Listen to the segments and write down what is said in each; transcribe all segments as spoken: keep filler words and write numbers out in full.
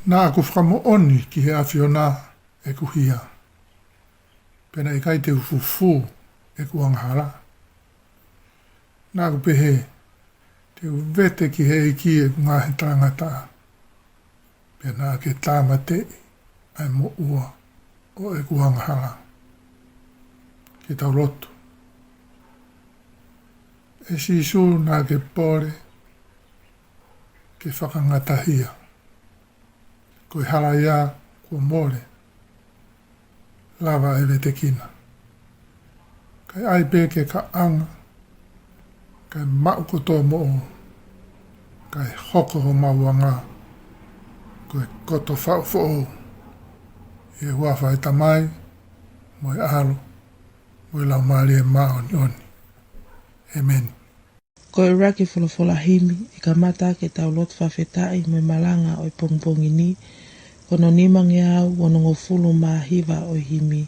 Naʻa ku fakamoʻoni ki he ʻAfiona ʻeku hia, pea naʻe ʻikai te u fufū ʻeku angahala. Naʻa ku pehē, te u vete ki he ʻEiki ʻeku ngaahi talangataʻa, pea naʻa ke tāmateʻi ʻa e moʻua ʻo ʻeku angahala. Ke tau lotu. ʻE Sīsū, naʻa ke pole ke fakangatahia. Ko e hala ia kuo mole, lava ʻe vetekina. Kae ʻai pē ke kaʻanga, kae maʻu kotoa moʻou, kae hoko homau anga ko e koto faʻu foʻou. ʻI he huafa ʻo e Tamai, mo e ʻAlo, mo e Laumālie Māʻoniʻoni. ʻĒmeni. Ko e ʻuluaki folofola himi, ʻe kamata ke tau lotu fakafetaʻi mo e malanga ʻo e pongipongi ni, ko hono nimangeau onongofulu mā hiva ʻo e himi.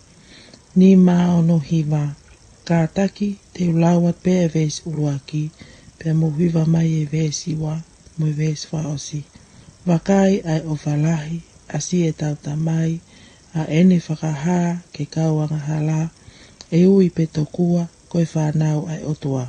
Nima ono hiva. Kātaki, te u lau atu pē ʻa e veesi ʻuluaki, pea mou hiva mai ʻa e veesi ua mo e veesi fakaʻosi. Vakai, ʻa e ʻofa lahi ʻa siʻetau Tamai, ʻa ʻene fakahā ke kau angahala, ʻe ui pē tokua ko e fānau ʻa e ʻOtua.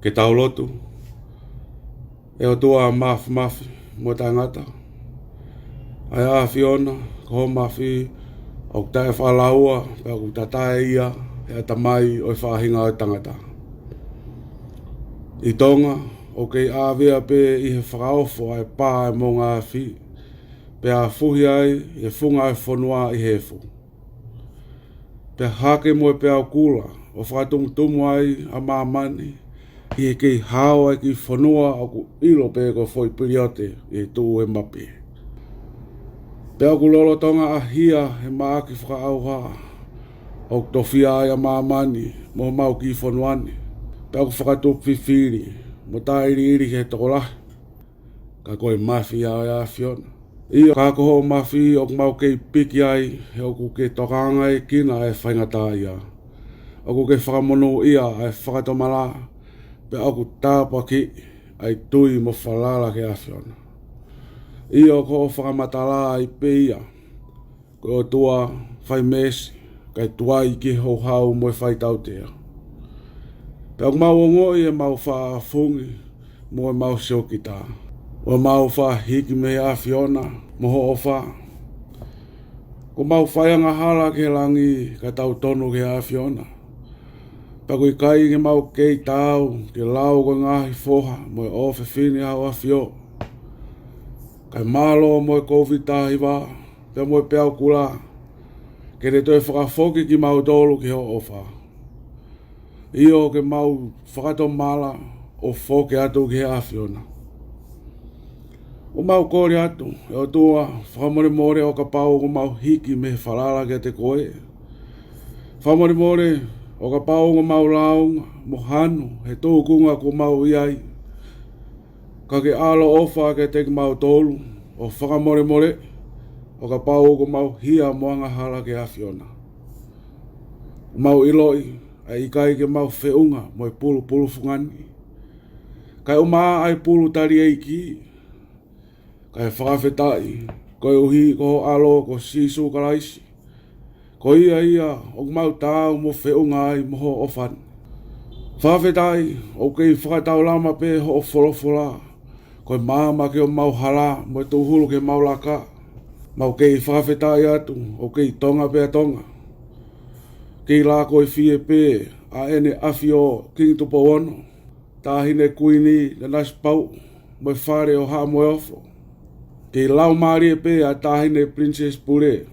Ke tau lotu. ʻE ʻOtua Māfimafi mo Taʻengata, ʻa e ʻAfiona, ko hoʻo mafi ʻoku taʻefaʻalaua pea ʻoku tatae ia he ʻatamai ʻo e faʻahinga ʻo e tangata. ʻI Tonga, ʻoku kei ʻāvea pē ʻi he fakaofo ʻa e pā ʻa e moʻunga afi, pea fuhi ai ʻa e funga ʻo e fonua ʻi he efu. Pea hake mo e peau kula ʻo fakatumutumu ai ʻa māmani, ʻi he kei hao ʻa e kiʻi fonua ʻoku ʻilo pē ko e foʻi piliote ʻi he tuʻu ʻo e mape. Pea ʻoku lolotonga ʻahia ʻe he maʻaki fakaʻauha ʻoku tofia ai ʻa māmani mo homau kiʻi fonua ni, pea ʻoku fakatupu fifili mo taʻeʻiliʻili ki he tokolahi. Ka ko e mafi ia ʻo e ʻAfiona. ʻIo, ka ko hoʻo mafi ʻoku mau kei piki ai, he ʻoku ke tokangaʻekina ʻa e faingataʻaʻia. ʻOku ke fakamonūʻia ʻa e fakatomala, pea ʻoku tāpuakiʻi ʻa e tui mo falala ki he ʻAfiona. ʻIo, ko hoʻo fakamatala ai pē ia ko e ʻOtua fai meesi, kae tuai ki he houhau mo e faitautea. Pea ʻoku mau ongoʻi ʻemau faʻa fungi mo ʻemau siokita, ʻo mau faʻa hiki mei he ʻAfiona mo hoʻo ʻofa. ʻOku mau fai angahala ki he langi kae tautonu ki he ʻAfiona. Pea ʻoku ʻikai ke mau kei taau ke lau ko e ngaahi foha mo e ʻofefine ʻa hoʻo ʻAfio. Kae mālō mo e Kōviti taha hiva, pea mo e peau kula, ke ne toe fakafoki kimautolu ki hoʻo ʻofa. ʻIo, ke mau fakatomala ʻo foki atu ki he ʻAfiona. ʻOku mau kole atu, ʻe ʻOtua, fakamolemole ʻo kapau ʻoku mau hiki mei he falala kiate koe. Fakamolemole ʻo kapau ʻoku mau lāunga mo hanu he tūkunga ʻoku mau ʻi ai. Ka ke ʻaloʻofa kiate kimautolu ʻo fakamolemole ʻo kapau ʻoku mau hia mo angahala ki he ʻAfiona. ʻOku mau ʻiloʻi ʻa e ʻikai ke mau feʻunga mo e pulupulu fungani, kae ʻumaʻā ʻa e pulu tali ʻeiki. Kae fakafetaʻi koeʻuhi ko ho ʻAlo ko Sīsū Kalaisi. Ko ia ia ʻoku mau taau mo feʻunga ai mo hoʻo ʻofa ni. Fakafetaʻi ʻoku kei fakataulama pē hoʻo folofola ko e maama ki homau hala mo e tūhulu ki homau laka. Mau kei fakafetaʻi atu ʻoku kei Tonga pē ʻa Tonga. Kei lākoifie pē ʻa ʻEne ʻAfio Kingi Tupou Ono, Taʻahine Kuini Nanasipauʻu, mo e Fale ʻo Haʻa Moheofo. Kei laumālie pē ʻa Taʻahine Princess Pule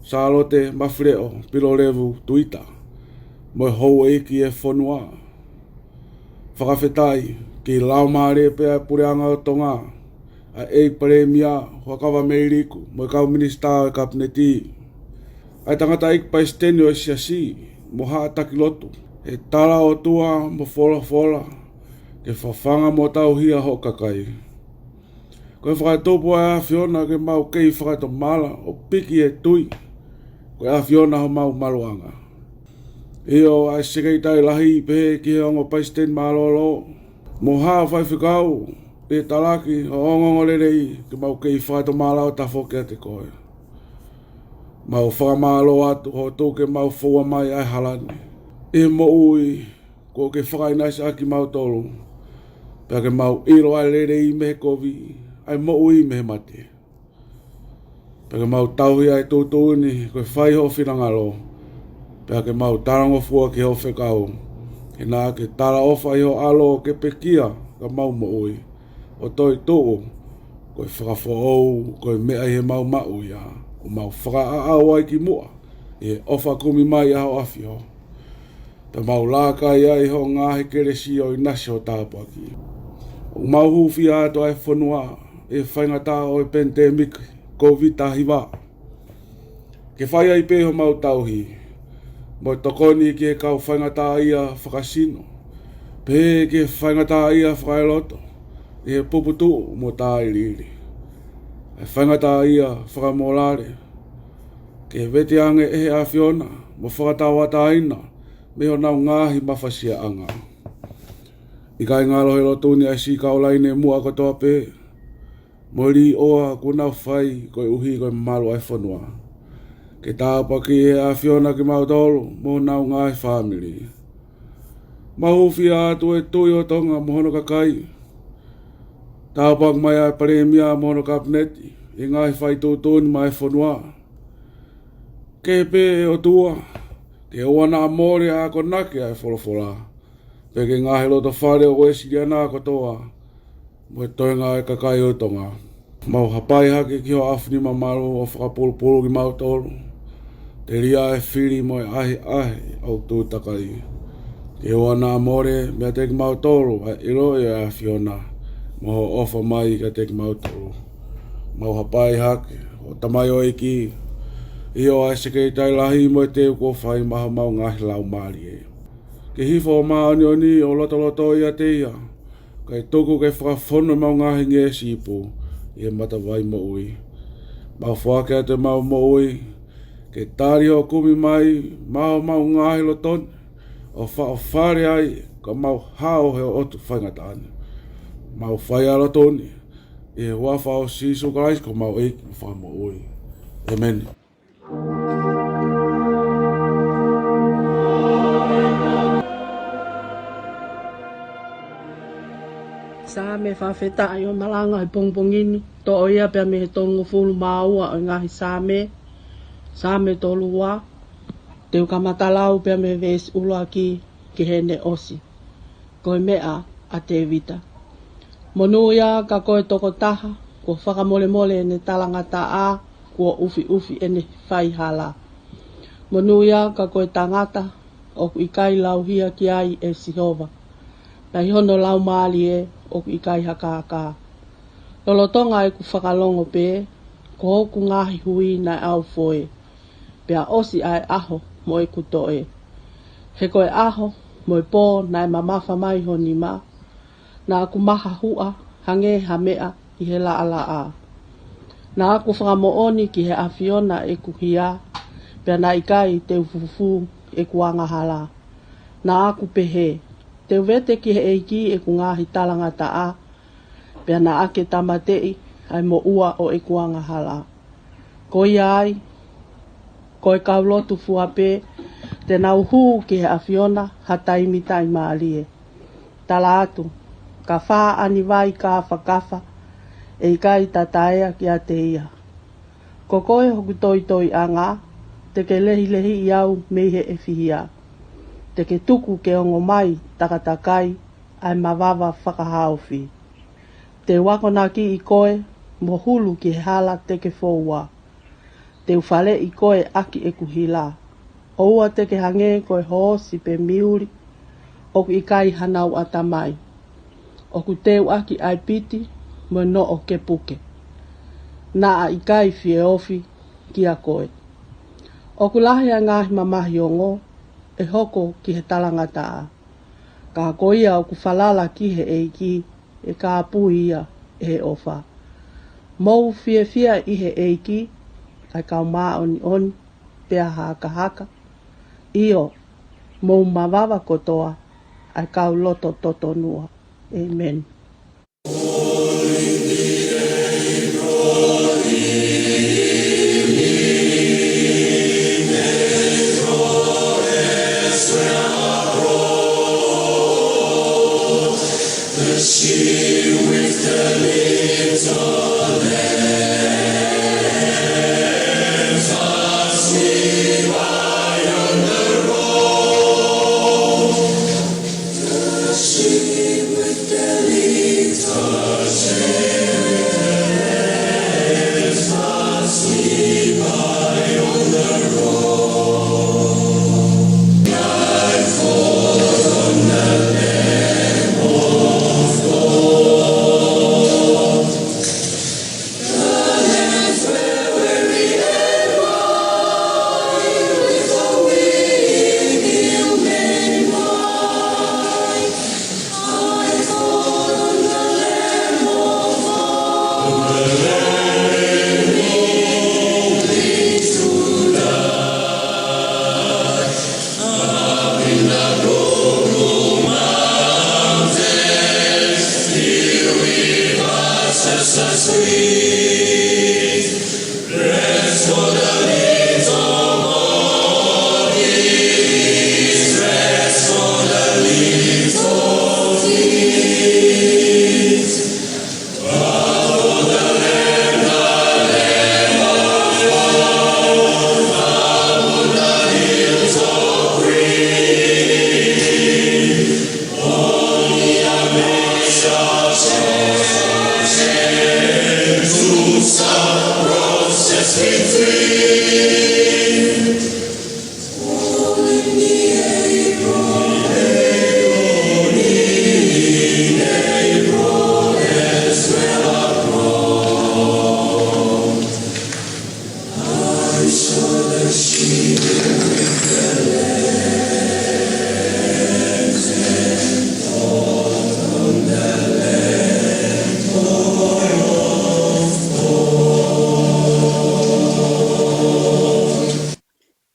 Sālote Mafileʻo Pilolevu Tuita, mo e houʻeiki ʻo e fonua. Fakafetaʻi, kei laumālie pē ʻa e Puleʻanga ʻo Tonga, ʻa e ʻEiki Palēmia, Huʻakavameiliku, mo e kau minisitā ʻo e Kapineti. ʻA e tangataʻeiki palesiteni ʻo e Siasi, mo haʻa taki lotu, ʻe tala ʻOtua mo folofola, ke fafanga mo tauhi ʻa hoʻo kakai. Ko e fakatupu ʻa e ʻAfiona ke mau kei fakatomala ʻo piki e tui, ko e ʻAfiona homau maluʻanga. ʻIo, ʻa e Sekelitali Lahi pehē ki he ongo palesiteni mālōlō, mo haʻa faifekau, ʻe talaki ʻo ongoongolelei ke mau kei fakatomala ʻo tafoki kiate koe. Mau fakamālō atu hoʻo tuku ke mau foua mai ʻa e hala ni ʻi he moʻui kuo ke fakaʻinasi ʻaki kimautolu, pea ke mau ʻilo ʻa e lelei mei he kovi, ʻa e moʻui mei he mate. Pea ke mau tauhi ʻa e tuʻutuʻuni ko e fai hoʻo finangalo, pea ke mau talangofua ki hoʻo fekau, he naʻa ke talaʻofa ʻi hoʻo ʻAlo ke pekia ka mau moʻui, ʻo toetuʻu ko e fakafoʻou ko e meʻa ʻi heʻemau maʻu ia, ʻo mau fakaʻaʻau ai ki muʻa ʻi he ʻofa kumi mai ʻa hoʻo ʻAfio. Pea mau lākai ai hoʻo ngaahi kelesi ʻo ʻinasi hoʻo tāpuaki. ʻOku mau hūfia atu ʻa e fonua ʻi he faingataʻa ʻo e pandemic Kōviti taha hiva, ke fai ai pē homau tauhi mo e tokoni ki he kau faingataʻaʻia fakasino, pehē ki he faingataʻaʻia fakaeloto ʻi he puputuʻu mo taʻeʻiliʻili, ʻa e faingataʻaʻia fakamolale, ke vete ange ʻe he ʻAfiona mo fakatauʻatāina mei honau ngaahi mafasiaʻanga. ʻIkai ngalo he lotu ni ʻa e Siʻi Kau Laine muʻa kotoa pē, mo e līʻoa kuo nau fai koeʻuhi ko e malu ʻa e fonua, ke tāpuakiʻi ʻe he ʻAfiona kimautolu mo honau ngaahi fāmili. Mau hūfia atu e Tuʻi ʻo Tonga mo hono kakai. Tāpuaki mai ʻa e Palēmia mo hono Kapineti, ʻi he ngaahi faituʻutuʻuni maʻa e fonua. Ke pehē ʻe ʻOtua, ke ʻoua naʻa mole ʻa e akonaki ʻa e folofola, pea ke ngaohi e loto fale ʻo e Uēsiliana kotoa, mo e toenga ʻo e kakai ʻo Tonga. Mau hapai hake ki ho ʻaofinima malu ʻo fakapulupulu kimautolu, telia e fili mo e ʻahiʻahi ʻoku tuʻu takai. Ke ʻoua naʻa mole meiate kimautolu ʻa e ʻilo ʻa e ʻAfiona, mo hoʻo ʻofa mai kiate kimautolu. Mau hapai hake, ʻo Tamai ʻEiki, ʻio ʻa e Sekelitali Lahi mo e teu kuo fai maʻa homau ngaahi laumālie. Ke hifo ʻo māʻoniʻoni ʻo lotoloto ʻiate ia, kae tuku ke fakafonu ʻemau ngaahi ngeʻesi ipu ʻi he matavai moʻui. Mau foaki atu ʻemau moʻui, ke tali hoʻo kumi mai maʻa homau ngaahi loto ni, ʻo faʻofale ai ka mau hao he ʻotu faingataʻa ni. Mau fai ʻa e loto ni ʻi he huafa ʻo Sīsū Kalaisi ko homau ʻEiki mo Fakamoʻui. ʻĒmeni. Saame. Fakafetaʻi ʻo malanga he pongipongi ni, toʻo ia pea mei he tolungofulu mā ua ʻo e ngaahi Saame, Saame tolu ua. Te u kamata lau pea mei he veesi ʻuluaki ki heʻene ʻosi. Ko e meʻa ʻa Tēvita. Monūʻia ka ko e tokotaha kuo fakamolemole ʻene talangataʻa, kuo ʻufiʻufi ʻene faihala. Monūʻia ka ko e tangata ʻoku ʻikai lauhia ki ai ʻe Sihova, pea ʻi hono laumālie ʻoku ʻikai ha kākā. Lolotonga ʻeku fakalongo pē, ko hoku ngaahi hui naʻe ʻaufoe, pea ʻosi ʻa e ʻaho mo ʻeku toʻe. He ko e ʻaho mo e pō naʻe mamafa mai ho nima, naʻa ku mahahuʻa hangē ha meʻa ʻi he laʻalaʻā. Naʻa ku fakamoʻoni ki he ʻAfiona ʻeku hia, pea naʻe ʻikai te u fufū ʻeku angahala. Naʻa ku pehē, te u vete ki he ʻEiki ʻeku ngaahi talangataʻa, pea naʻa ke tāmateʻi ʻa e moʻua ʻo ʻeku angahala. Ko ia ai, ko e kau lotu fua pē te nau hū ki he ʻAfiona ha taimi taʻimālie. Tala atu, ka fā ʻani vai kāfakafa, ʻe ʻikai tataea kiate ia. Ko koe hoku toitoiʻanga, te ke lehilehiʻi au mei he ʻefihia. Te ke tuku ke ongo mai takatakai ʻa e mavava fakahaofi. Te u akonakiʻi koe mo hulu ki he hala te ke foua. Te u faleʻi koe ʻaki ʻeku hila. ʻOua te ke hangē ko e hoosi pe miuli ʻoku ʻikai hanau ʻatamai, ʻoku teuʻaki ʻa e piti mo e noʻo kepuke. Naʻa ʻikai fie ofi kia koe. ʻOku lahi ʻa e ngaahi mamahi ongo ʻe hoko ki he talangataʻa, ka ko ia ʻoku falala ki he ʻEiki ʻe kāpui ia ʻe he ʻofa. Mou fiefia ʻi he ʻEiki, ʻa e kau māʻoniʻoni pea hakahaka, ʻio, mou mavava kotoa, ʻa e kau loto totonua. ʻĒmeni.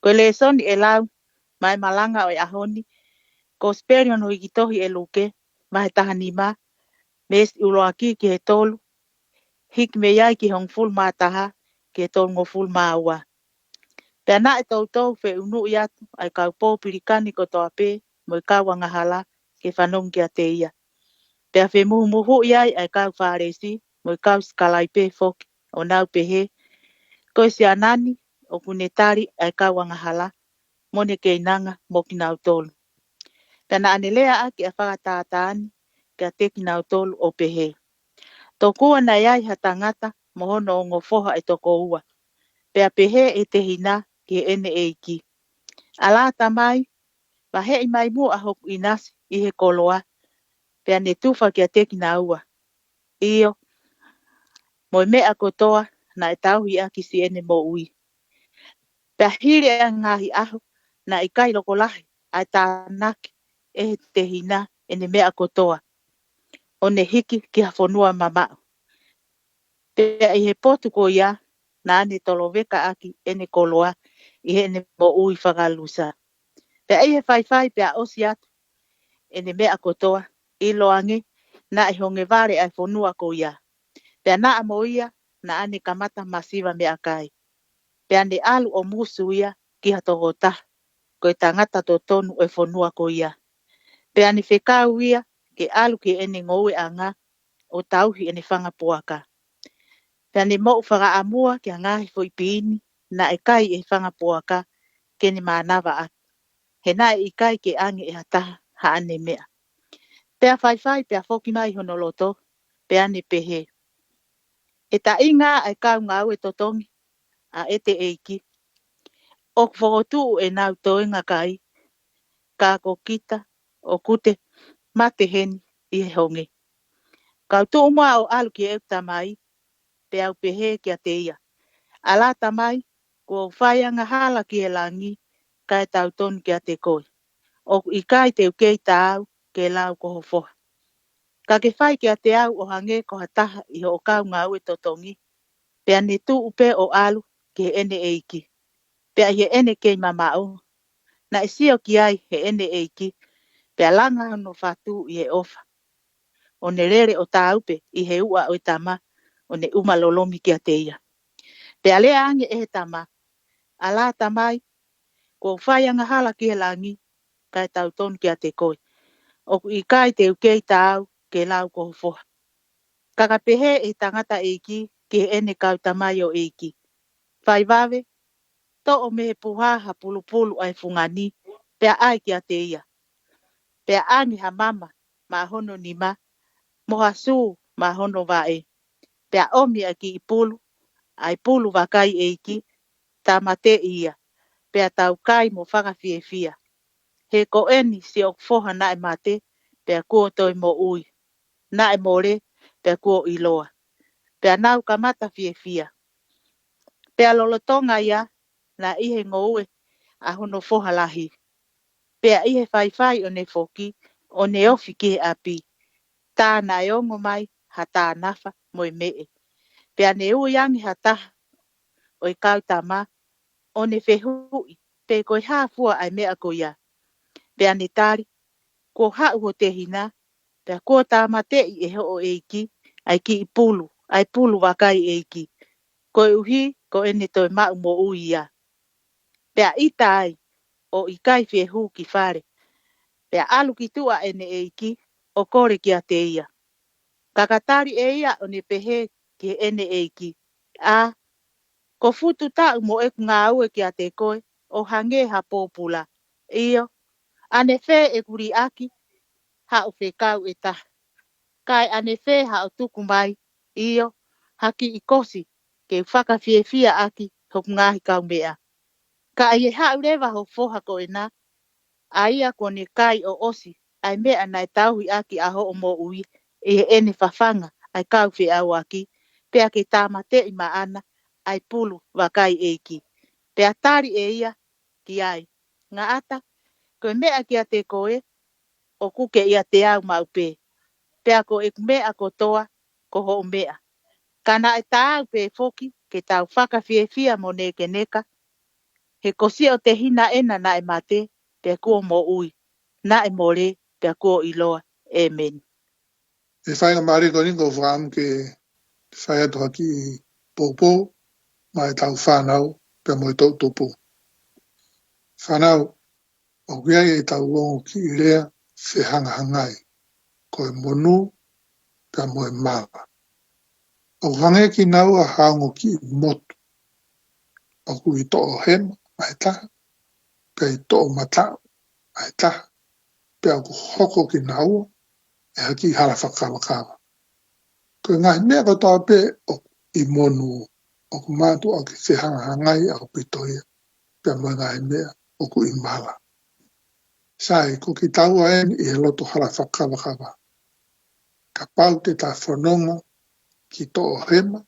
Ko e lēsoni ʻe lau maʻa e malanga ʻo e ʻaho ni, Kosipeli hono hiki tohi ʻe Luke, vahe taha nima, veesi ʻuluaki ki he tolu, hiki mei ai ki he hongofulu mā taha ki he tolungofulu mā ua. Pea naʻe toutou feʻunuʻi atu ʻa e kau pōpilikane kotoa pē mo e kau angahala ke fanongo kiate ia. Pea femuhumuhuʻi ai ʻa e kau Fālesi mo e kau sikalaipe foki, ʻo nau pehē, Ko e siana ni ʻoku ne tali ʻa e kau angahala, mo ne keinanga mo kinautolu. Pea naʻa ne leaʻaki ʻa e fakatātā ni kiate kinautolu ʻo pehē, Tokua naʻe ʻi ai ha tangata mo hono ongo foha ʻe toko ua. Pea pehē ʻe he tehina ki heʻene ʻeiki, ʻAlā tamai, vaheʻi mai muʻa hoku ʻinasi ʻi he koloa. Pea ne tufa kiate kinaua, ʻio, mo e meʻa kotoa naʻe tauhi ʻaki siʻene moʻui. Pea hili ʻa e ngaahi ʻaho, naʻe ʻikai loko lahi ʻa e tānaki ʻe he tehina ʻene meʻa kotoa, ʻo ne hiki ki ha fonua mamaʻo. Pea ʻi he potu ko ia, naʻa ne toloveka ʻaki ʻene koloa ʻi heʻene moʻui fakalusa. Pea ʻi he faifai pea ʻosi atu ʻene meʻa kotoa, ʻiloange naʻe honge vale ʻa e fonua ko ia. Pea naʻa mo ia, naʻa ne kamata masiva meʻakai. Pea ne ʻalu ʻo musu ia ki ha tokotaha, ko e tangata totonu ʻo e fonua ko ia. Pea ne fekau ia ke ʻalu ki heʻene ngoueʻanga ʻo tauhi ʻene fanga puaka. Pea ne moʻu fakaʻamua ki ha ngaahi foʻi piini naʻe kai ʻe he fanga puaka ke ne mānava ʻaki. He naʻe ʻikai ke ʻange ʻe ha taha haʻane meʻa. Pea faifai pea foki mai hono loto, pea ne pehē, ʻE taʻinga ʻa e kau ngāue totongi ʻa ʻete ʻeiki. ʻOku fokotuʻu ʻenau toenga kai, ka ko kita, ʻoku te mate heni ʻi he honge. Kau tuʻu muʻa ʻo ʻalu ki heʻeku tamai, pea u pehē kiate ia, ʻAlā tamai, kuo u fai angahala ki he langi, kae tautonu kiate koe. ʻOku ʻikai te u kei taau ke lau ko ho foha. Ka ke fai kiate au ʻo hangē ko ha taha ʻi hoʻo kau ngāue totongi. Pea ne tuʻu pē ʻo ʻalu ki heʻene ʻeiki. Pea ʻi heʻene kei mamaʻo, naʻe sio ki ai heʻene ʻeiki, pea langa hono fatu ʻi he ʻofa. ʻO ne lele ʻo tāupe ʻi he uʻa ʻo e tama, ʻo ne ʻuma lolomi kiate ia. Pea lea ange ʻe he tama, ʻAlā tamai, kuo u fai angahala ki he langi, kae tautonu kiate koe. ʻOku ʻikai te u kei taau ke lau ko ho foha. Ka ka pehē ʻe he tangata ʻeiki ki heʻene kau tamaioʻeiki, Fai vave, toʻo mei he puha ha pulupulu ʻa e fungani, pea ʻai kiate ia. Pea ʻange ha mama maʻa hono nima, mo ha sū maʻa hono vaʻe. Pea ʻomi ʻa e kiʻi pulu, ʻa e pulu vakai ʻeiki, tāmateʻi ia, pea tau kai mo fakafiefia. He ko eni siʻoku foha naʻe mate, pea kuo toe moʻui. Naʻe mole, pea kuo ʻiloa. Pea nau kamata fiefia. Pea lolotonga ia, naʻe ʻi he ngoue ʻa hono foha lahi. Pea ʻi he faifai ʻo ne foki, ʻo ne ofi ki he ʻapi. Tā naʻe ongo mai ha tānafa mo e meʻe. Pea ne ui ange ha taha ʻo e kau tama, ʻo ne fehuʻi, pe ko e hā fua ʻa e meʻa ko ia. Pea ne tali, Kuo haʻu ho tehina, pea kuo tāmateʻi ʻe hoʻo ʻeiki ʻa e kiʻi pulu, ʻa e pulu vakai ʻeiki. Koeʻuhi ko ʻene toe maʻu moʻui ia. Pea ʻita ai, ʻo ʻikai fie hū ki fale. Pea ʻalu ki tuʻa ʻene ʻeiki, ʻo kole kiate ia. Ka ka tali ʻe ia ʻo ne pehē ki heʻene ʻeiki, ʻA, ko futu taʻu mo ʻeku ngāue kiate koe, ʻo hangē ha pōpula. ʻIo, ʻanefē ʻeku liʻaki haʻo fekau ʻe taha. Kae ʻanefē haʻo tuku mai, ʻio, ha kiʻi kosi, ke u fakafiefia ʻaki hoku ngaahi kaumeʻa. Ka ʻi he haʻu leva ho foha ko ena, ʻa ia kuo ne kai ʻo ʻosi ʻa e meʻa naʻe tauhi ʻaki ʻa hoʻo moʻui, ʻi heʻene fafanga ʻa e kau feʻauaki, pea ke tāmateʻi maʻana ʻa e pulu vakai ʻeiki. Pea tali ʻe ia ki ai, Ngaʻata, ko e meʻa kiate koe, ʻoku ke ʻiate au maʻu pē. Pea ko ʻeku meʻa kotoa, ko hoʻo meʻa. Ka naʻe taau pē foki ke tau fakafiefia mo nekeneka, He ko siʻo tehina ʻena naʻe mate, pea kuo moʻui, naʻe mole, pea kuo ʻiloa. ʻĒmeni. ʻE faingamālie ko eni ʻoku ou fakaʻamu ke fai atu ha kiʻi poupou maʻa ʻetau fānau pea mo e toʻutupu. Fānau, ʻoku ʻi ai ʻetau ongo kiʻi lea fehangahangai, ko e monū pea mo e mala. ʻOku hangē kinaua ha ongo kiʻi motu. ʻOku ʻi toʻo hema ʻa e taha, pea ʻi toʻo mataʻu ʻa e taha, pea ʻoku hoko kinaua ʻe ha kiʻi hala fakakavakava. Ko e ngaahi meʻa kotoa pē ʻoku ʻi monū, ʻoku mātuʻaki fehangahangai ʻaupito ia pea mo e ngaahi meʻa ʻoku ʻi mala. Sai, ko kitaua eni ʻi he loto hala fakakavakava. Kapau te ta fononga ki toʻo hema,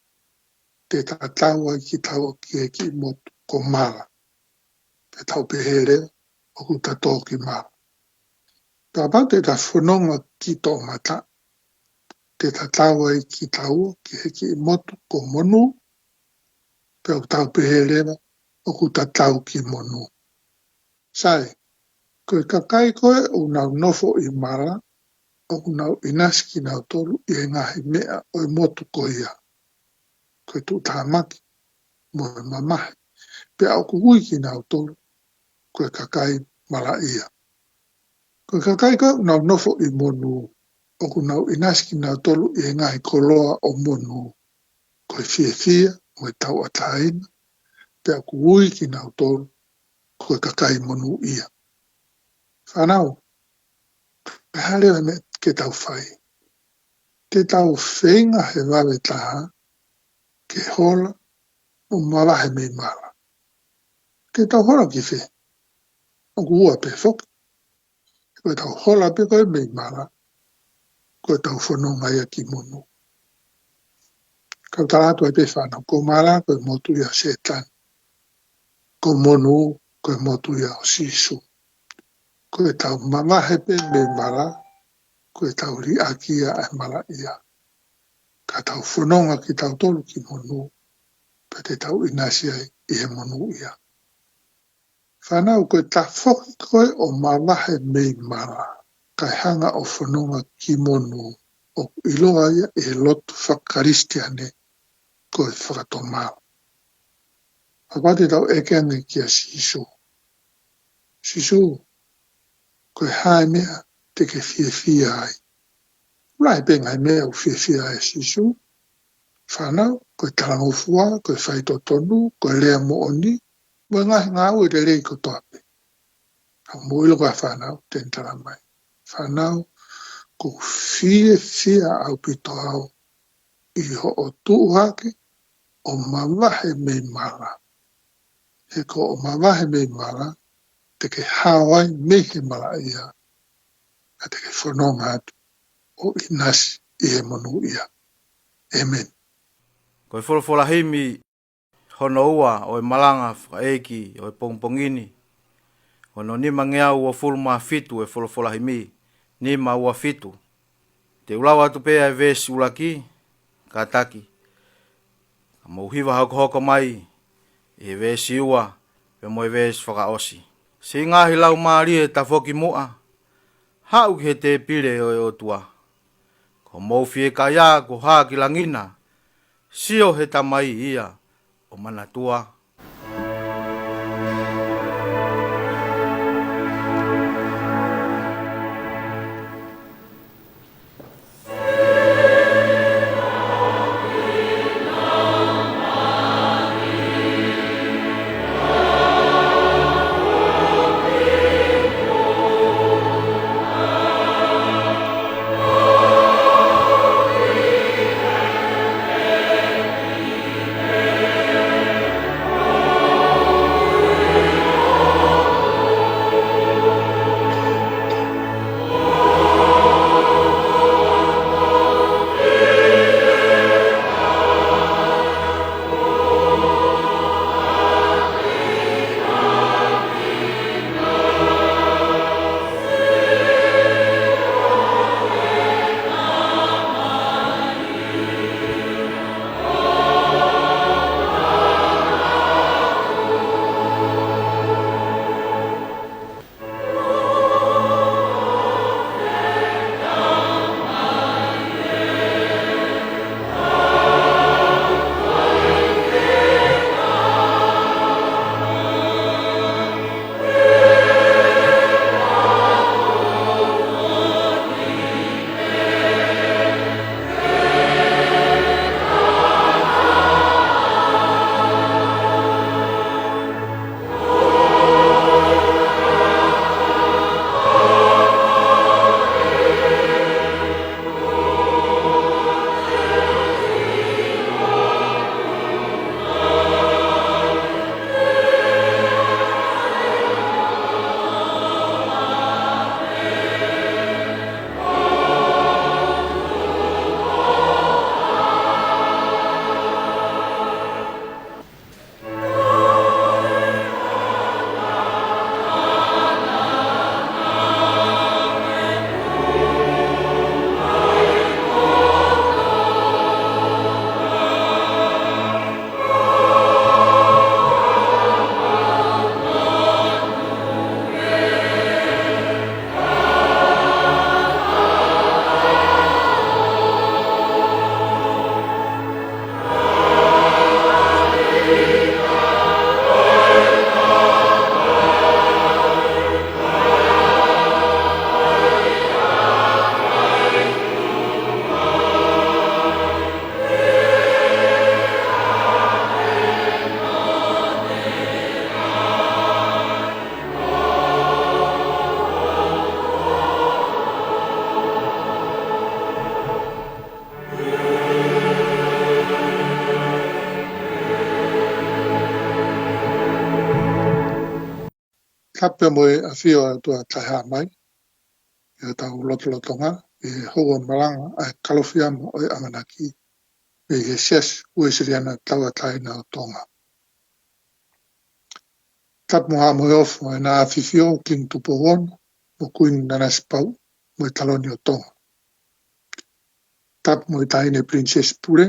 te ta tau ai kitaua ki he kiʻi motu ko mala. Pea tau pehē leva ʻoku ta tō ki mala. Kapau te ta fononga ki toʻo mataʻu, te ta tau ai kitaua ki he kiʻi motu ko monū, pea ʻoku tau pehē leva ʻoku ta tau ki monū. Sai, ko e kakai ko ē ʻoku nau nofo ʻi mala, ʻoku nau ʻinasi kinautolu ʻi he ngaahi meʻa ʻo e motu ko ia. Ko e tuʻutāmaki mo e mamahi, pea ʻoku ui kinautolu ko e kakai malaʻia. Ko e kakai ko ē ʻoku nau nofo ʻi monū, ʻoku nau ʻinasi kinautolu ʻi he ngaahi koloa ʻo monū, ko e fiefia mo e tauʻatāina, pea ʻoku ui kinautolu ko e kakai monūʻia. Fānau, ko e hā leva e meʻa ke tau fai? Te tau feinga he vave taha ke hola ʻo mavahe mei mala? Te tau hola ki fē? ʻOku ua pē foki. Ko ʻetau hola pē ko ē mei mala, ko ʻetau fononga ia ki monū. Kau tala atu ai pē fānau, ko mala ko e motu ia ʻo Sētane. Ko monū ko e motu ia ʻo Sīsū. Ko ʻetau mavahe pē mei mala, ko ʻetau liʻaki ia ʻa e malaʻia. Ka tau fononga kitautolu ki monū, pea te tau ʻinasi ai ʻi he monūʻia. Fānau, ko e tafoki ko ē ʻo mavahe mei mala kae hanga ʻo fononga ki monū, ʻoku ʻiloa ia ʻi he lotu fakakalisitiane ko e fakatomala. Kapau te tau ʻeke ange kia Sīsū, Sīsū, ko e hā e meʻa te ke fiefia ai? Lahi pē ngaahi meʻa ʻoku fiefia ai ʻa Sīsū. Fānau, ko e talangofua, ko e faitotonu, ko e lea moʻoni, mo e ngaahi ngāue lelei kotoa pē. Ka mou ʻilo ko e fānau, te ne tala mai, fānau, ʻoku ou fiefia ʻaupito au ʻi hoʻo tuʻu hake ʻo mavahe mei mala. He ko hoʻo mavahe mei mala, te ke hao ai mei he malaʻia, ka te ke fononga atu ʻo ʻinasi ʻi he monūʻia. ʻĒmeni. Ko e folofola himi hono ua ʻo e malanga fakaʻeiki ʻo e pongipongi ni, hono nimangeau uofulu mā fitu e folofola himi, nima ua fitu. Te u lau atu pē ʻa e veesi ʻuluaki, kātaki. Ka mou hiva hokohoko mai ʻi he veesi ua pea mo e veesi fakaʻosi. Siʻi ngaahi laumālie tafoki muʻa, haʻu ki he tēpile ʻo e ʻOtua. Ko homou fiekaia kuo hā ki langi na, sio he Tamai ia ʻo manatua. Tapu mo e ʻafio ʻa e ʻOtua Taʻehāmai ʻi hotau lotolotonga, ʻi he houa malanga ʻa e Kalofiama ʻo e ʻAmanaki, mei he Siasi Uēsiliana Tauʻatāina ʻo Tonga. Tapu mo e haʻa mo e ofo ʻa ʻEna ʻAfifio Kingi Tupou Ono, mo Kuini Nanasipauʻu, mo e Taloni ʻo Tonga. Tapu mo e Taʻahine Pilinisesi Pule,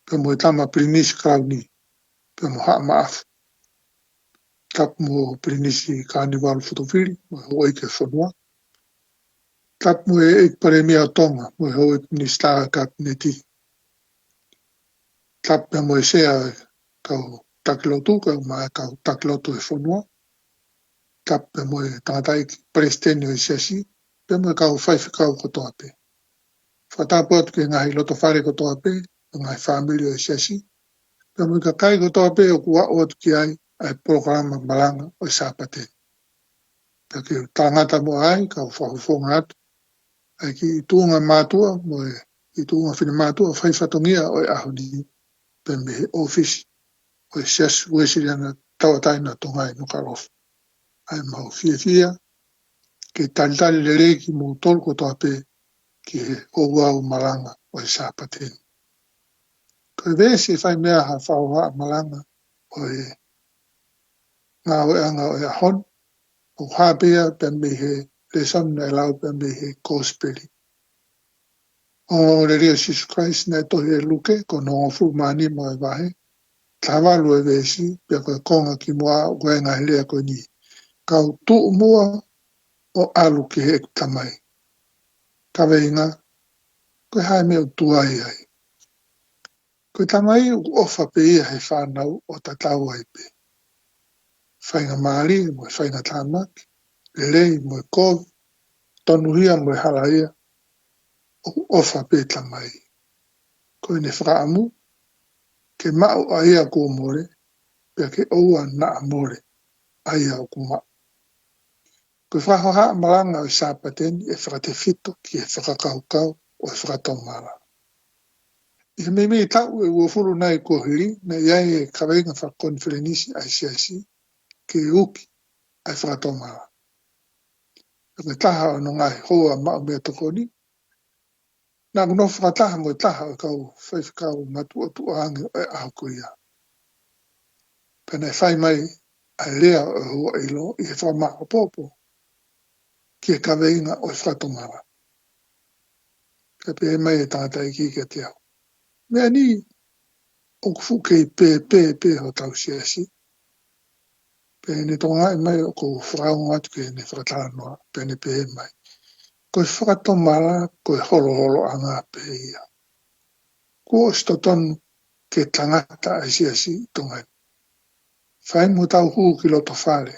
pea mo e Tama Pilinisi Kalauni, pea mo Haʻa Maʻafu. Tapu mo Pilinisi Kanivalu Fotofili, mo e houʻeiki ʻo e fonua. Tapu mo e ʻEiki Palēmia ʻo Tonga, mo e houʻeiki Minisitā Kapineti. Tapu pea mo e Sea ʻo e kau taki lotu, kae ʻumaʻā e kau taki lotu ʻo e fonua. Tapu pea mo e tangataʻeiki Palesiteni ʻo e Siasi, pea mo e kau faifekau kotoa pē. Fakatapu atu ki he ngaahi lotofale kotoa pē, ki he ngaahi fāmili ʻo e Siasi, pea mo e kakai kotoa pē ʻoku aʻu atu ki ai ʻa e polokalama malanga ʻo e Sāpate ni. Pea ke u talangata muʻa ai, kau fakafofonga atu ʻa e kiʻi tuʻunga mātuʻa mo e kiʻi tuʻunga finemātuʻa faifatongia ʻo e ʻaho ni, pea mei he ʻōfisi ʻo e Siasi Uēsiliana Tauʻatāina ʻo Tonga ʻi Nukuʻalofa. ʻA ia ʻoku mau fiefia ke talitali lelei kimoutolu kotoa pē ki he ouau malanga ʻo e Sāpate ni. Ko e veesi ʻe fai mei ai ha fakahohaʻa malanga ʻo e ngāueʻanga ʻo e ʻaho ni, ʻoku hā pē ia pea mei he lēsoni naʻe lau pea mei he Kosipeli. Ongoongolelei ʻo Sīsū Kalaisi naʻe tohi ʻe Luke, ko hono hongofulu mā nima ʻo e vahe, taha valu ʻo e veesi, pea ko e konga kimuʻa ʻoku ʻi ai e ngaahi lea ko eni: Kau tuʻu muʻa ʻo ʻalu ki heʻeku Tamai. Kaveinga: Ko e hā e meʻa ʻoku tuai ai? Ko e tamai ʻoku ʻofa pē ia he fānau ʻo tatau ai pē. Faingamālie mo e faingatāmaki, lelei mo e kovi, tonuhia mo e halaia, ʻoku ʻofa pē tamai. Ko ʻene fakaʻamu, ke maʻu ʻa ia kuo mole, pea ke ʻoua naʻa mole ʻa ia ʻoku maʻu. Ko e fakahohaʻa malanga ʻo e Sāpate ni ʻe fakatefito ki he fakakaukau ʻo e fakatomala. ʻI he meimei taʻu ʻe uofulu nai kuo hili, naʻe ʻi ai e kaveinga fakakonifelenisi ʻa e Siasi ke uki ʻa e fakatomala. Pea ko e taha ʻo hono ngaahi houa maʻu meʻatokoni, naʻá ku nofo fakataha mo e taha ʻo e kau faifekau matuʻotuʻa ange ʻo e ʻaho ko ia. Pea naʻe fai mai ʻa e lea ʻo e houʻeiki ʻi he fakamāʻopoʻopo ki he kaveinga ʻo e fakatomala. Pea pehē mai e tangataʻeiki kiate au: Meʻa ni, ʻoku fuʻu kei pēpē pē hotau siasi. Pea ne tokangaʻi mai ʻoku ou fakaongo atu ki heʻene fakatalanoa, pea ne pehē mai: Ko e fakatomala, ko e holoholoʻanga pē ia. Kuo ʻosi totonu ke tangata ʻa e siasi ʻi Tonga ni. Fai mo tau hū ki loto fale,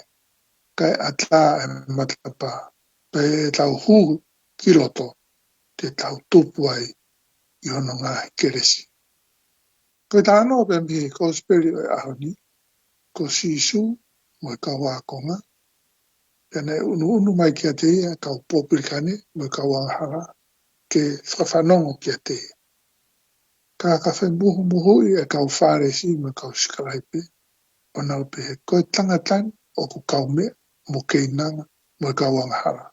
kae ʻatā e matapā, pea ʻi heʻetau hū ki loto, te tau tupu ai ʻi hono ngaahi kelesi. Ko e talanoa pea mei he Kosipeli ʻo e ʻaho ni, ko Sīsū mo e kau ākonga, pea naʻe ʻunuʻunu mai kiate ia e kau pōpilikane mo e kau angahala ke fakafanongo kiate ia. Ka ka femuhumuhuʻi e kau Fālesi mo e kau sikalaipe, ʻo nau pehē: Ko e tangata ni ʻoku kaumeʻa mo keinanga mo e kau angahala.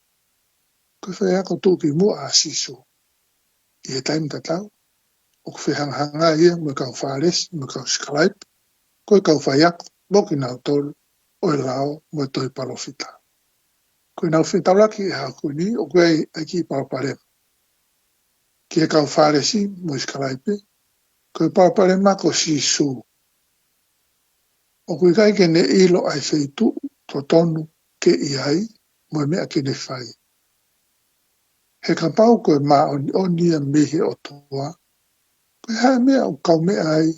Ko e faiako tuʻu ki muʻa ʻa Sīsū. ʻI he taimi tatau, ʻoku fehangahangai ia mo e kau Fālesi mo e kau sikalaipe, ko e kau faiako mo kinautolu ʻo e lao mo e tohi palōfita. Ko ʻenau fetaulaki he ʻaho ko eni, ʻoku ʻi ai e kiʻi palopalema. Ki he kau Fālesi mo e sikalaipe, ko e palopalema ko Sīsū. ʻOku ʻikai ke ne ʻilo ʻa e feituʻu totonu ke ʻi ai mo e meʻa ke ne fai. He kapau ko e māʻoniʻoni ia mei he ʻOtua, ko e hā e meʻa ʻoku kaumeʻa ai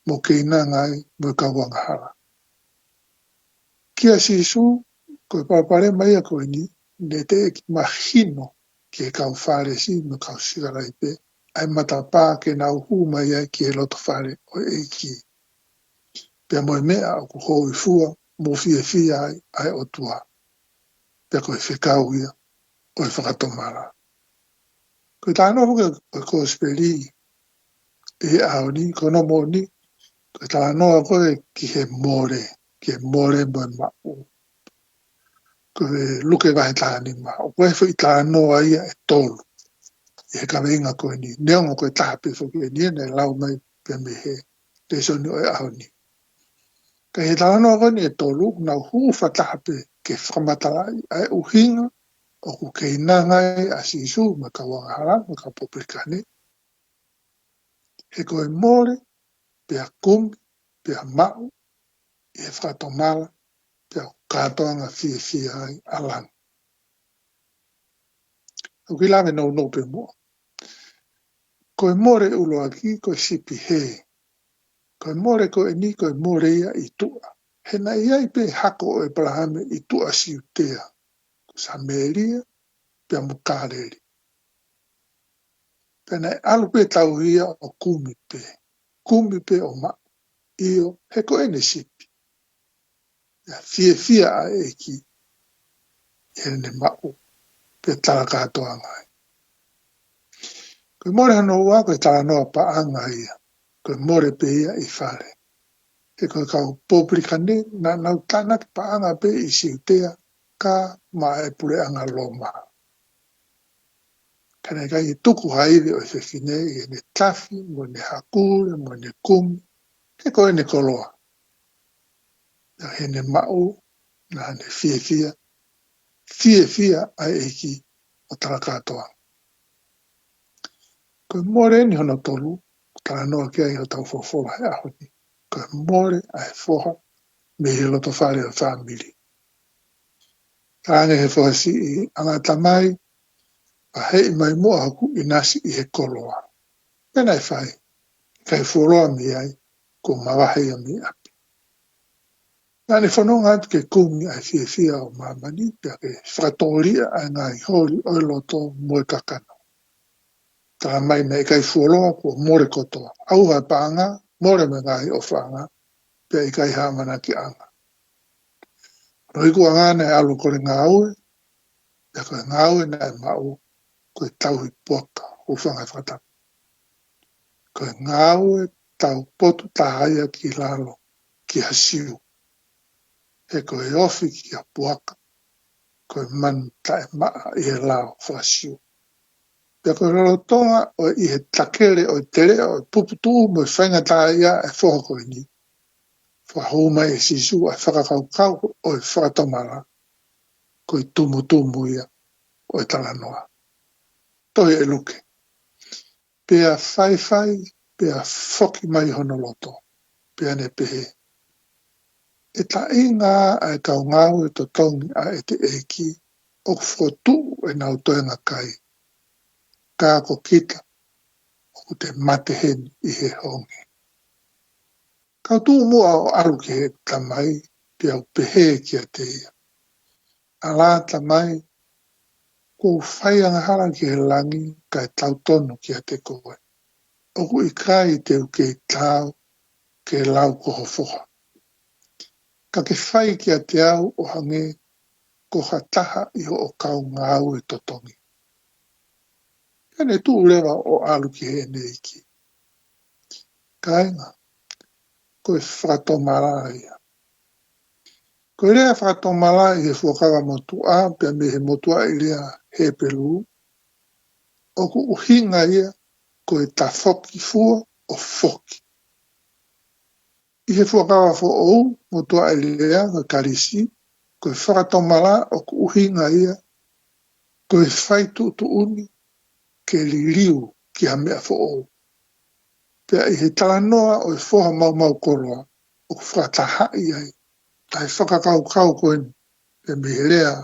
mo keinanga ai mo e kau angahala? Kia Sīsū, ko e palopalema ia ko eni, ne teʻeki mahino ki he kau Fālesi mo e kau sikalaipe ʻa e matapā ke nau hū mai ai ki he loto fale ʻo e ʻEiki, pea mo e meʻa ʻoku hōifua mo fiefia ai ʻa e ʻOtua. Pea ko e fekau ia ʻo e fakatomala. Ko e talanoa foki ʻo e Kosipeli ʻi he ʻaho ni, ko hono moʻoni, ko e talanoa ko ē ki he mole, ki he mole mo e maʻu. ko e Luke vahe taha nima, ʻoku ʻi ai e foʻi talanoa ia ʻe tolu ʻi he kaveinga ko eni, neongo ko e taha pē foki eni naʻe lau mai pē mei he lēsoni ʻo e ʻaho ni. Ka ʻi he talanoa ko eni ʻe tolu, ʻoku nau hū fakataha pē ke fakamatalaʻi ʻa e ʻuhinga ʻoku keinanga ai ʻa Sīsū mo e kau angahala, mo e kau popilikane. He ko e mole, pea kumi, pea maʻu ʻi he fakatomala, pea ʻoku kātoanga fiefia ai ʻa langi. ʻOku ou lave nounou pē muʻa. Ko e mole ʻuluaki, ko e sipi hē. Ko e mole ko eni, ko e mole ia ʻi tuʻa. He naʻe ʻi ai pē hako ʻo ʻEpalahame ʻi tuʻa Siutea, ko Samēlia, pea mo Kāleli. Pea naʻe ʻalu pē tauhi ia ʻo kumi pē. Kumi pē ʻo maʻu. ʻIo, he ko ʻene sipi. Pea fiefia ʻa e ʻEiki ʻi heʻene maʻu, pea tala kātoanga ai. Ko e mole hono ua, ko e talanoa paʻanga ia. Ko e mole pē ia ʻi fale. He ko e kau popilikane, naʻa nau tānaki paʻanga pē ʻi Siutea, kae ʻumaʻā e puleʻanga Loma. Ka naʻe ʻikai tuku ha ivi ʻo e fefine ʻi heʻene tafi, mo ʻene hakule, mo ʻene kumi, he ko ʻene koloa. Pea ʻi heʻene maʻu, naʻa ne fiefia, fiefia ʻa e ʻEiki ʻo tala kātoanga. Ko e mole eni hono tolu, ʻoku talanoa ki ai hotau folofola he ʻaho ni. Ko e mole ʻa e foha mei he loto fale ʻo e fāmili. Talaange he foha siʻi, anga tamai, vaheʻi mai muʻa hoku ʻinasi ʻi he koloa. Pea naʻe fai, ʻikai fuoloa mei ai, kuo mavahe ia mei ʻapi. Naʻa ne fononga atu ke kumi ʻa e fiefia ʻo māmani, pea ke fakatōliʻa ʻa e ngaahi holi ʻo e loto mo e kakano. Tala mai naʻe ʻikai fuoloa, kuo mole kotoa. ʻAuha e paʻanga, mole mo e ngaahi ʻofaʻanga, pea ʻikai ha ʻamanakiʻanga. Hono ikuʻanga naʻe ʻalu ʻo kole ngāue, pea ko e ngāue naʻe maʻu, ko e tauhi poto, hūfanga he fakatapu. Ko e ngāue tau potu taha ia ki lalo, ki ha siu. He ko e ofi ki ha puaka, ko e manu taʻemaʻa ʻi he lao fakasiu. Pea ko e lolotonga ʻo e ʻi he takele ʻo e teleʻa ʻo e puputuʻu mo e faingataʻaʻia ʻa e foha ko eni, fakahū mai ʻe Sīsū ʻa e fakakaukau ʻo e fakatomala, ko e tumutumu ia ʻo e talanoa. Tohi ʻe Luke. Pea faifai, pea foki mai hono loto, pea ne pehē, ʻE taʻinga ʻa e kau ngāue totongi ʻa ʻete ʻEiki, ʻoku fokotuʻu ʻenau toenga kai. Ka ko kita, ʻoku te mate heni ʻi he honge. Kau tuʻu muʻa ʻo ʻalu ki heʻeku tamai, pea u pehē kiate ia, ʻAlā tamai, kuo u fai angahala ki he langi, kae tautonu kiate koe. ʻOku ʻikai te u kei taau ke lau ko ho foha. Ka ke fai kiate au ʻo hangē ko ha taha ʻi hoʻo kau ngāue totongi. Pea ne tuʻu leva ʻo ʻalu ki heʻene ʻeiki. Kāinga, ko e fakatomala ia. Ko e lea fakatomala ʻi he Fuakava Motuʻa, pea mei he motuʻaʻi lea Hepelū, ʻoku ʻuhinga ia ko e tafoki fua ʻo foki. ʻI he Fuakava Foʻou, motuʻaʻi lea ko e kalisi, ko e fakatomala ʻoku ʻuhinga ia ko e fai tuʻutuʻuni ke liliu ki ha meʻa foʻou. Pea ʻi he talanoa ʻo e foha maumau koloa, ʻoku fakatahaʻi ai ʻa e fakakaukau ko eni, pea mei he lea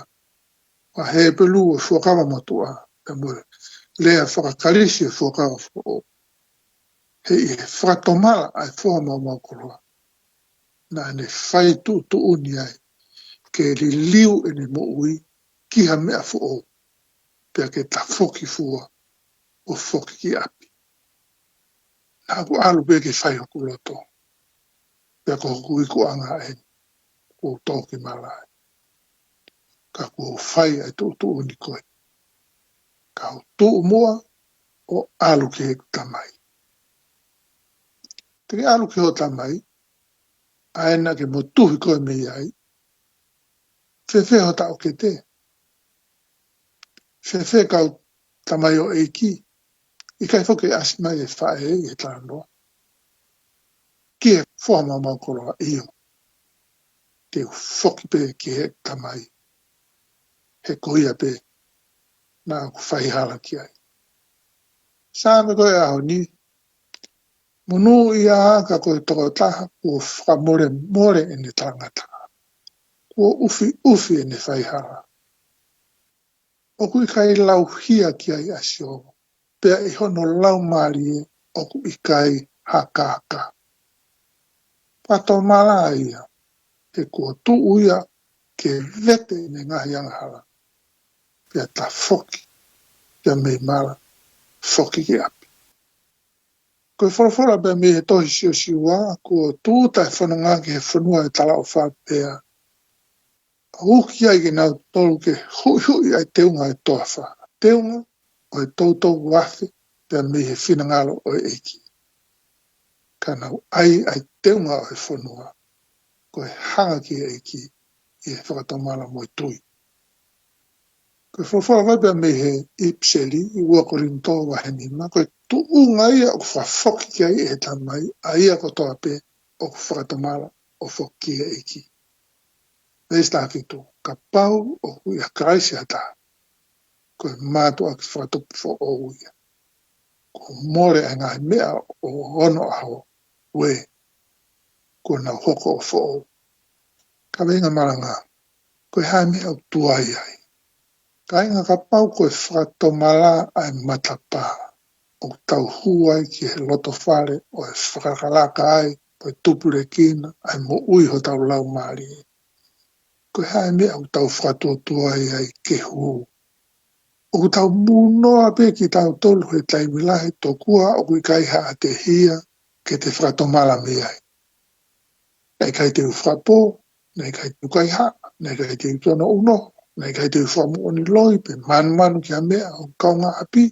ʻa Hepelū ʻo e Fuakava Motuʻa, pea mo e lea fakakalisi ʻo e Fuakava Foʻou. He ʻi he fakatomala ʻa e foha maumau koloa, naʻa ne fai tuʻutuʻuni ai ke liliu ʻene moʻui ki ha meʻa foʻou, pea ke tafoki fua ʻo foki ki ʻapi. Naʻa ku ʻalu pē ke fai hoku loto, pea ko hoku ikuʻanga eni, kuo u toki malaʻi. Ka kuo u fai ʻa e tuʻutuʻuni ko ē. Ka u tuʻu muʻa ʻo ʻalu ki heʻeku tamai. Te ke ʻalu ki hoʻo tamai, ʻa ē naʻa ke motuhi koe mei ai, Fēfē hota ʻokete? Fēfē kau tamaioʻeiki? ʻIkai foki ke ʻasi mai e faʻē ʻi he talanoa ki he foha maumau koloa? ʻIo, te u foki pē ki he tamai, he ko ia pē naʻa ku faihala ki ai. Saame ko e ʻaho ni, monūʻia ka ko e tokotaha kuo fakamolemole ʻene talangataʻa, kuo ʻufiʻufi ʻene faihala. ʻOku ʻikai lauhia ki ai ʻa Sihova, pea ʻi hono laumālie ʻoku ʻikai ha kākā. Fakatomala ia, he kuo tuʻu ia ke vete ʻene ngaahi angahala, pea tafoki, pea mei mala, foki ki ʻapi. Ko e folofola pea mei he tohi Siosiua, kuo tūʻuta e fononga ki he fonua ʻo e talaʻofa pea ʻo uki ai kinautolu ke huʻihuʻi ʻa e teunga ʻo e toafa, teunga ʻo e toutou afe pea mei he finangalo ʻo e ʻEiki. Ka nau ʻai ʻa e teunga ʻo e fonua ko e hanga ki he ʻEiki ʻi he fakatomala mo e tui. Ko e folofola vai pea mei he ʻipiseli, ua Kolinitō vahe nima, ko e tuʻunga ia ʻoku fakafoki ki ai ʻe he tamai ʻa ia kotoa pē ʻoku fakatomala ʻo foki ki he ʻEiki. Veesi taha fitu, kapau ʻoku ʻia Kalaisi ha taha, ko e mātuʻaki fakatupu foʻou ia. Kuo mole ʻa e ngaahi meʻa ʻo onoʻaho, uē, kuo nau hoko ʻo foʻou. Kaveinga malanga, ko e hā e meʻa ʻoku tuai ai? Kāinga, kapau ko e fakatomala ʻa e matapā ʻoku tau hū ai ki he loto fale ʻo e fakalakalaka ai, ʻo e tupulekina ʻa e moʻui hotau laumālie, ko e hā e meʻa ʻoku tau fakatuotuai ai ke hū? ʻOku tau mūnoa pē kitautolu he taimi lahi tokua ʻoku ʻikai haʻate hia ke te fakatomala mei ai. Naʻe ʻikai te u fakapō, naʻe ʻikai te u kaihaʻa, naʻe ʻikai te u tono uno, naʻe ʻikai te u fakamoʻoni loi pe manumanu ki ha meʻa ʻo e kaungāʻapi.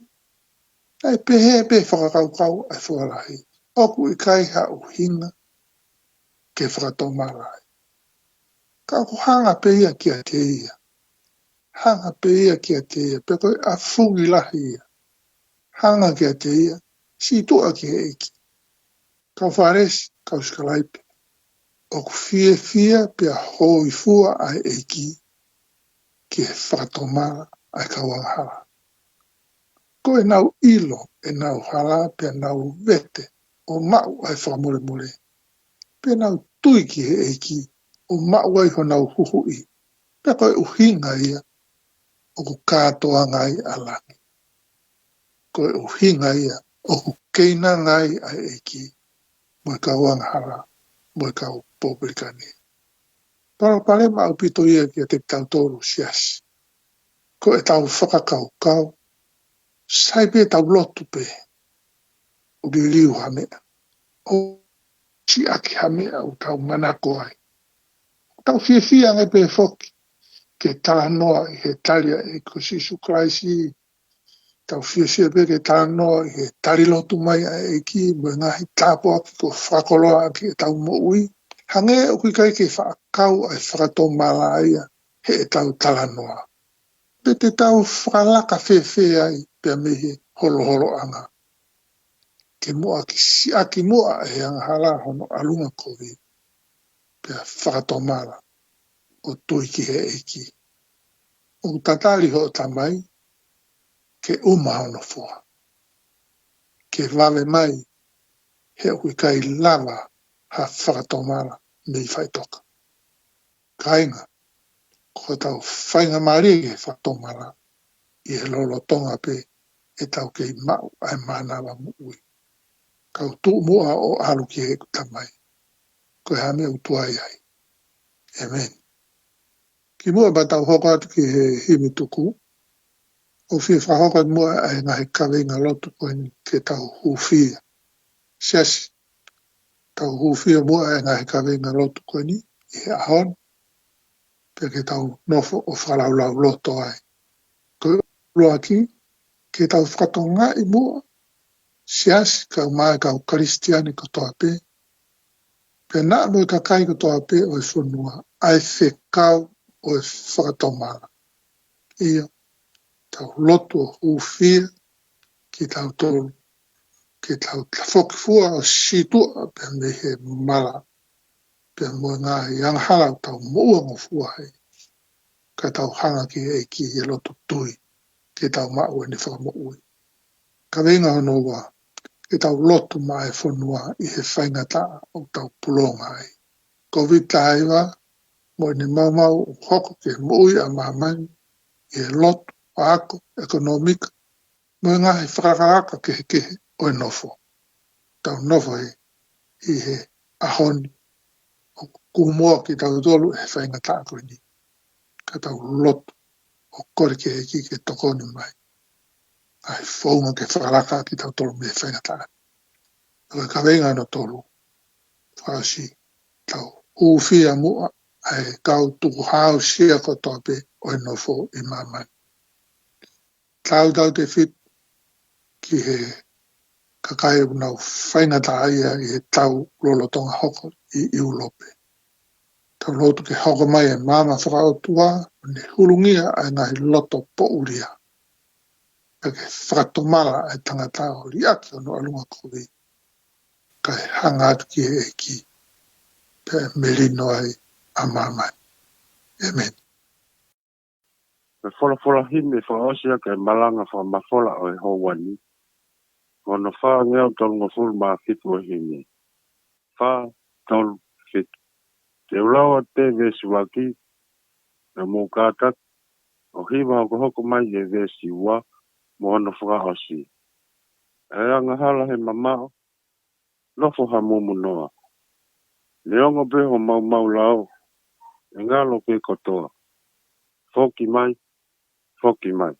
Naʻe pehē pē fakakaukau ʻa e fua lahi. ʻOku ʻikai ha ʻuhinga ke fakatomala ai. Ka ʻoku hanga pē ia kiate ia. Hanga pē ia kiate ia, pea ko e ʻafungi lahi ia. Hanga kiate ia, sītuʻa ki he ʻEiki. Kau Fālesi, kau sikalaipe, ʻoku fiefia pea hōifua ʻa e ʻEiki ki he fakatomala ʻa e kau angahala. Ko ʻenau ʻilo ʻenau hala pea nau vete ʻo maʻu ʻa e fakamolemole, pea nau tui ki he ʻEiki ʻo maʻu ai honau huhuʻi, pea ko e ʻuhinga ia ʻoku kātoanga ai ʻa langi. Ko e ʻuhinga ia ʻoku keinanga ai ʻa e ʻEiki mo e kau angahala mo e kau popilikane. Palopalema ʻaupito ia kiate kitautolu siasi. Ko ʻetau fakakaukau, sai pē tau lotu pē, ʻo liliu ha meʻa, ʻo siʻaki ha meʻa ʻoku tau manako ai. Tau fiefia ange pē foki ke talanoa ʻi he tali ʻa e ʻEiki ko Sīsū Kalaisi. Tau fiefia pē ke talanoa ʻi he tali lotu mai ʻa e ʻEiki mo e ngaahi tāpuaki kuo fakakoloa ʻaki ʻetau moʻui. Hangē ʻoku ʻikai ke faʻa kau ʻa e fakatomala ia heʻetau talanoa. Pe te tau fakalaka fēfē ai pea mei he holoholoʻanga, ke muʻaki siʻaki muʻa ʻe he angahala hono ʻalunga kovi, pea fakatomala ʻo tui ki he ʻEiki. ʻOku tatali hoʻo tamai ke ʻuma hono foha, ke vave mai he ʻoku ʻikai lava ha fakatomala mei faʻitoka. Kāinga, ko ʻetau faingamālie ki he fakatomala ʻi he lolotonga pē ʻetau kei maʻu ʻa e mānava moʻui. Kau tuʻu muʻa ʻo ʻalu ki heʻeku tamai. Ko e hā e meʻa ʻoku tuai ai? ʻĒmeni. Kimuʻa pea tau hoko atu ki he himi tuku, ʻoku ou fie fakahoko atu muʻa ʻa e ngaahi kaveinga lotu ko eni ke tau hūfia. Siasi, tau hūfia muʻa ʻa e ngaahi kaveinga lotu ko eni ʻi he ʻaho ni, pea ke tau nofo ʻo fakalaulauloto ai. Ko e ʻuluaki, ke tau fakatokangaʻi muʻa, siasi, kae ʻumaʻā e kau Kalisitiane kotoa pē, pea naʻa mo e kakai kotoa pē ʻo e fonua, ʻa e fekau ʻo e fakatomala. ʻIo, tau lotu ʻo hūfia kitautolu, ke tau tafoki fua ʻo sītuʻa pea mei he mala, pea mo e ngaahi angahala ʻoku tau moʻua ngofua ai. Ka tau hanga ki he ʻEiki ʻi he loto tui, ke tau maʻu ʻene fakamoʻui. Kaveinga hono ua, ke tau lotu maʻa e fonua ʻi he faingataʻa ʻoku tau pulonga ai. Kōviti taha hiva, mo ʻene maumau ʻoku hoko ki he moʻui ʻa māmani, ʻi he lotu, ako, ʻekonōmika, mo e ngaahi fakalakalaka kehekehe ʻo e nofo. Tau nofo ai ʻi he ʻaho ni, ʻoku kūmoa kitautolu ʻe he faingataʻa ko eni. Ka tau lotu ʻo kole ki he ʻEiki ke tokoni mai. ʻA e founga ke fakalaka kitautolu mei he faingataʻa. Ko e kaveinga hono tolu, fakaʻosi, tau hūfia muʻa ʻa e kau tukuhāusia kotoa pē ʻo e nofo ʻi māmani. Tautautefito ki he kakai ʻoku nau faingataʻaʻia ʻi he tau lolotonga hoko ʻi ʻIulope. Tau lotu ke hoko mai e maama fakaʻotua, ʻo ne hulungia ʻa e ngaahi loto poʻulia. Pea ke fakatomala ʻa e tangata ʻo liʻaki hono ʻalunga kovi, kae hanga atu ki he ʻEiki, pea melino ai ʻa māmani. ʻĒmeni. Ko e folofola himi ʻe fakaʻosi ʻaki e malanga fakamafola ʻo e houa ni, ko hono fāngeau tolungofulu mā fitu ʻo e himi. Fā, tolu, fitu. Te u lau atu pē veesi ʻuluaki, pea mou kātaki ʻo hiva hokohoko mai he veesi ua mo hono fakaʻosi. ʻE angahala he mamaʻo, nofo ha mumunoa. Neongo pē hoʻo maumau lao, ʻe ngalo pē kotoa. Foki mai, foki mai.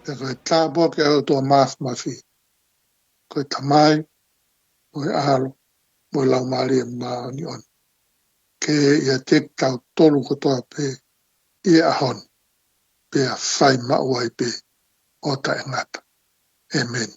Pea ko e tāpuaki ʻa e ʻOtua Māfimafi, ko e Tamai, mo e ʻAlo, mo e Laumālie Māʻoniʻoni, ke ʻiate kitautolu kotoa pē ʻi he ʻaho ni, pea fai maʻu ai pē ʻo taʻengata. ʻĒmeni.